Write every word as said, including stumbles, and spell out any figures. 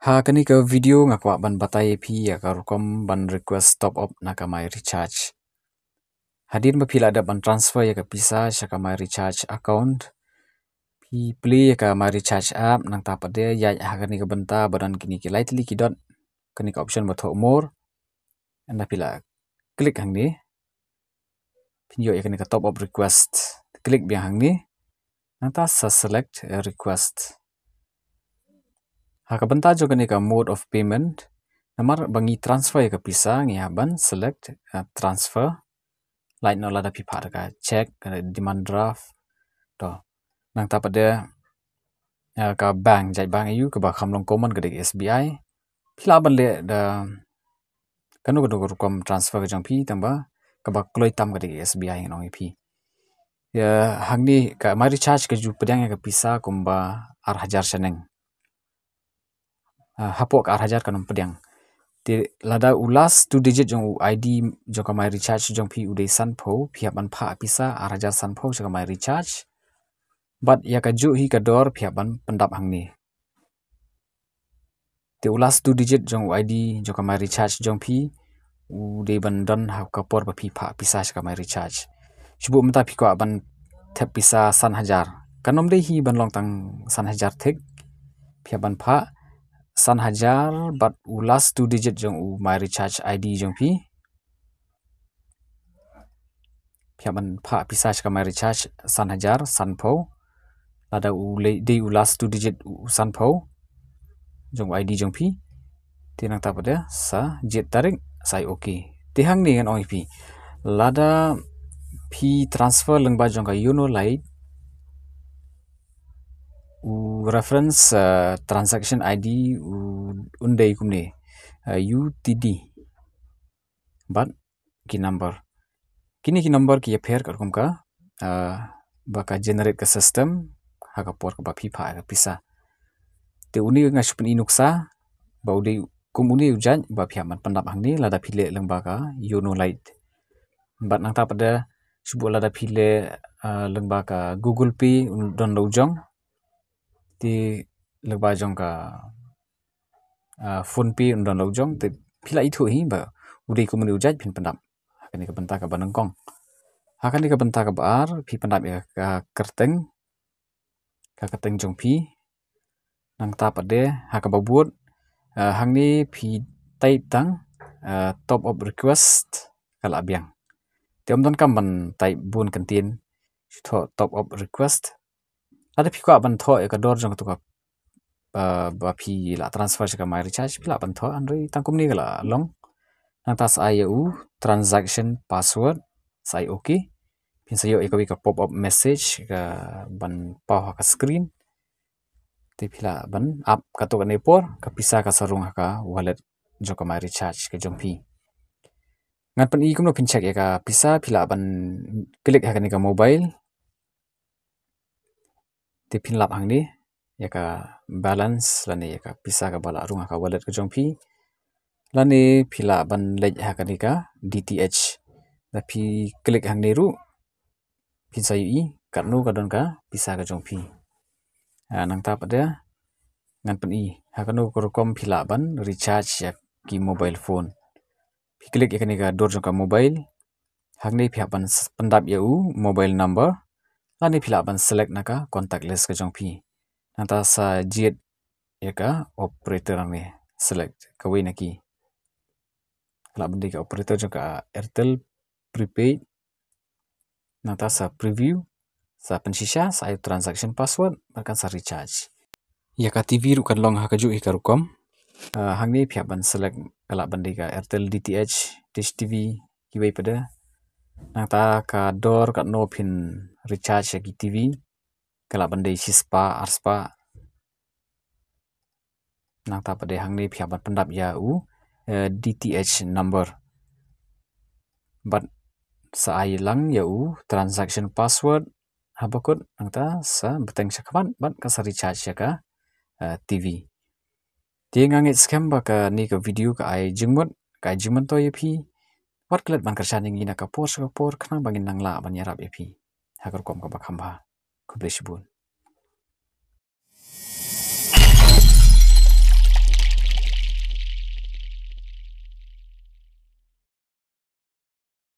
Ha kane ka video nga kwah ban batai ïa phi ïa ka rukom ban request top up na ka My Recharge. Hadien ba phi la dep ban transfer ïa ka pisa sha ka My Recharge account, phi plie ïa ka My Recharge app, nangta pat de ïaid ha kane ka bynta ba don kine ki lai tylli ki dot, kane ka option ba thoh more. Ynda phi la click hangne, phin ïoh ïa kane ka top up request. Click biang hangne. Nangta sa select, eh, request. Ha ka bynta jong kane ka mode of payment, namar ba ngi transfer ïa ka pisa, ngi hap ban select, eh, transfer. Lait noh lada phi phah da ka cheque, ka demand draft. To. Nangta pat de, eh, ka bank, jait bank aïu kaba kham long common ka dei ka S B I. Phi lah ban leh da kano kano ka rukom transfer ka jong phi, tangba kaba kloi tam ka dei ka S B I, ngan ong ïa phi. Ïa, hangne ka My Recharge ka ju pdiang ïa ka pisa kumba ar hajar shaneng. Ah, hapoh ka ar hajar kan ym pdiang. Te lada u last two digit jong u I D jong ka My Recharge jong phi u dei sanphew, phi hap ban phah pisa ar hajar sanphew sha ka My Recharge. Bad ïa kajuh hi ka dor phi hap ban pyndap hangne. Te u last two digit jong u I D jong ka My Recharge jong phi u dei ban don ha ka por ba phi phah pisa sha ka My Recharge. Shu buh mynta phi kwah ban thep pisa san hajar. Kan ym dei hi ban long tang san hajar thik. Phi hap ban phah san hajar bad u last two digit jong u My Recharge I D jong phi. Phi hap ban phah pisa sha ka My Recharge san hajar sanphew. Lada u lei dei u last two digit u sanphew jong u I D jong phi. Te nangta pat de sa jied tarik, sa ai okay. Te hangne ngan ong ïa phi, lada phi transfer lyngba jong ka Yono Lite, u reference, eh, transaction I D u, un dei kumne, eh, U T D. Bad ki number. Kine ki number ki ïapher katkum ka, ah, ba ka generate ka system ha ka por kaba phi phah ka pisa. Te une nga shu pyni nuksa ba u dei kum une u jait ba phi hap ban pyndap hangne lada phi leh lyngba ka Yono Lite. Bad nangta pat de shu buh lada phi leh, ah, lyngba ka Google Pay, un don la u jong. Te lyngba jong ka, ah, PhonePe un don la u jong, te phi lah ithuh hi ba u dei kumne u jait, phin pyndap ha kane ka bynta kaba nyngkong. Ha kane ka bynta kaba ar phi pyndap ïa ka kyrteng, ka kyrteng jong phi. Nangta pat de ha kaba bud, ah, hangne phi type tang, ah, top up request, ka lah biang. Te ym donkam ban type bun kyntien, shu thoh top up request. Lada phi kwah ban thoh ïa ka dor jong katu ka, ah, ba phi lah transfer sha ka My Recharge, phi lah ban thoh, hynrei tang kumne ka lah long. Nangta sa ai ïa u transaction password, sa ai okay. Phin sa ïoh ïa kawei ka pop up message kaban paw ha ka screen. Te phi lah ban ap katto katne por, ka pisa ka sa rung ha ka wallet jong ka My Recharge ka jong phi. Ngan pyni kumno phin check ïa ka pisa, phi lah ban click ha kane ka mobile. Te phin lap hangne ïa ka balance lane ïa ka pisa kaba la rung ha ka wallet ka jong phi. Lane phi lah ban leit ha kane ka D T H. Da phi click hangne ruh, phin sa ïohi katno ka don ka pisa ka jong phi. Ah, nangta pat de ngan pyni ha kano ka rukom phi lah ban recharge ïa ki mobile phone. Phi click ïa kane ka dor jong ka mobile. Hangne phi hap ban s-, pyndap ïa u mobile number. Lane phi lah ban select na ka contact list ka jong phi. Nangta sa jied ïa ka operator hangne. Select kawei na ki. Ka lah ban dei ka operator jong ka Airtel prepaid. Nangta sa preview, sa pynshisha, sa ai u transaction password, bad kan sa recharge. Ïa ka T V ruh kan long ha kajuh hi ka rukom. Ah, hangne phi hap ban select, ka lah ban dei ka Airtel D T H, Dish T V, kiwei pat de. Nangta ka dor katno phin recharge ïa ki T V, ka lah ban dei shispah, arspah. Nangta pat de hangne phi hap ban pyndap ïa u, eh, D T H number. Bad sa ai lang ïa u transaction password, haba kut nangta sa bteng shakhmat, bad ka sa recharge ïa ka, eh, T V. Te nga ngeit skhem ba kane ka video ka ai jingmut, ka ai jingmyntoi ïa phi. Wat klet ban kyrshan ïa ngi na ka por sha ka por, khnang ba ngin nang lah ban ïarap ïa phi ha ka rukom kaba kham bha. Khublei shibun.